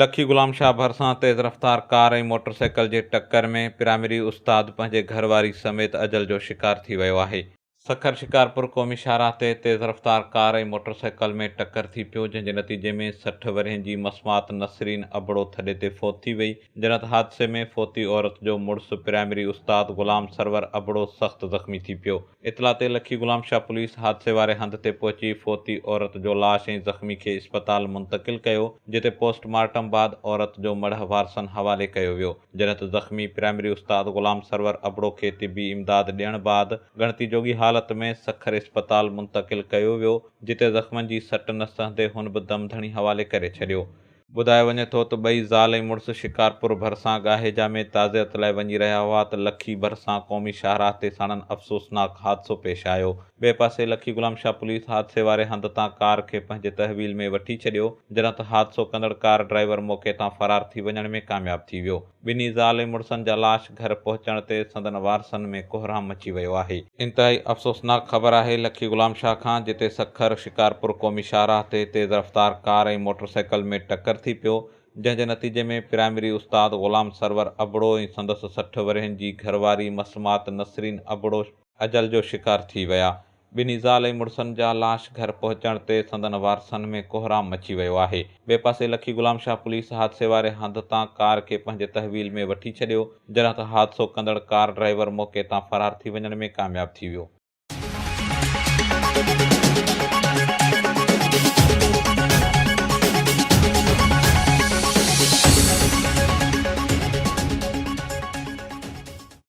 لکي غلام شاهه ڀرسان تيز رفتار ڪار ۽ موٽرسائيڪل جي ٽڪر ۾ پرائمري استاد پنهنجي گهر واري سميت اجل جو شڪار ٿي ويو آهي. سکر شڪارپور قومي شاهراهه تي تيز رفتار ڪار ۽ موٽرسائيڪل ۾ ٽڪر ٿي پيو، جنهن جي نتيجي ۾ 60 ورهين جي مسمات نسرين ابڙو ٿڏي تي فوت ٿي وئي، جڏهن ته حادثي ۾ فوتي عورت جو مڙس پرائمري استاد غلام سرور ابڙو سخت زخمي ٿي پيو. اطلاع تي لکي غلام شاهه پوليس حادثي واري هنڌ تي پهچي فوتي عورت جو لاش ۽ زخمي کي اسپتال منتقل ڪيو، جتي پوسٽ مارٽم بعد عورت جو مڙهه وارثن حوالي ڪيو ويو، جڏهن ته زخمي پرائمري استاد غلام سرور ابڙو کي طبي امداد ڏيڻ بعد ڳڻتي جوڳي حالت ۾ سکر اسپتال منتقل ڪيو ويو، جتي زخمن جي سٽ نه سهندي هن به دم ڌڻي حوالي ڪري ڇڏيو. ٻڌايو وڃي ٿو ته ٻئي زال ۽ مڙس شڪارپور ڀرسان ڳاهيجا ۾ تعزيت لاء وڃي رهيا هئا ته لکي ڀرسان قومي شاهراهه تي ساڻن افسوسناڪ حادثو پيش آيو. ٻئي پاسي لکي غلام شاهه پوليس حادثي واري هنڌ تان ڪار کي پنهنجي تحويل ۾ وٺي ڇڏيو، جڏهن ته حادثو ڪندڙ ڪار ڊرائيور موقعي تان فرار ٿي وڃڻ ۾ ڪامياب ٿي ويو. ٻنهي زال ۽ مڙسن جا لاش گهر پهچڻ تي سندن وارثن ۾ ڪهرام مچي ويو آهي. انتهائي افسوسناڪ خبر آهي لکي غلام شاهه کان جتي سکر شڪارپور قومي شاهراهه تي تيز رفتار ڪار ۽ موٽرسائيڪل ۾ ٽڪر ٿي پيو جنهن جي نتيجي ۾ پرائمري استاد غلام سرور ابڙو ۽ سندس 60 ورهين جي گهرواري مسمات نسرين ابڙو اجل جو شڪار ٿي ويا. ٻنهي زال ۽ مڙسن جا لاش گهر پهچڻ تي سندن وارثن ۾ ڪهرام مچي ويو آهي. ٻئي پاسي لکي غلام شاهه پوليس حادثي واري هنڌ تان ڪار کي پنهنجي تحويل ۾ وٺي ڇڏيو، جڏهن ته حادثو ڪندڙ ڪار ڊرائيور موقعي تان فرار ٿي وڃڻ ۾ ڪامياب ٿي ويو.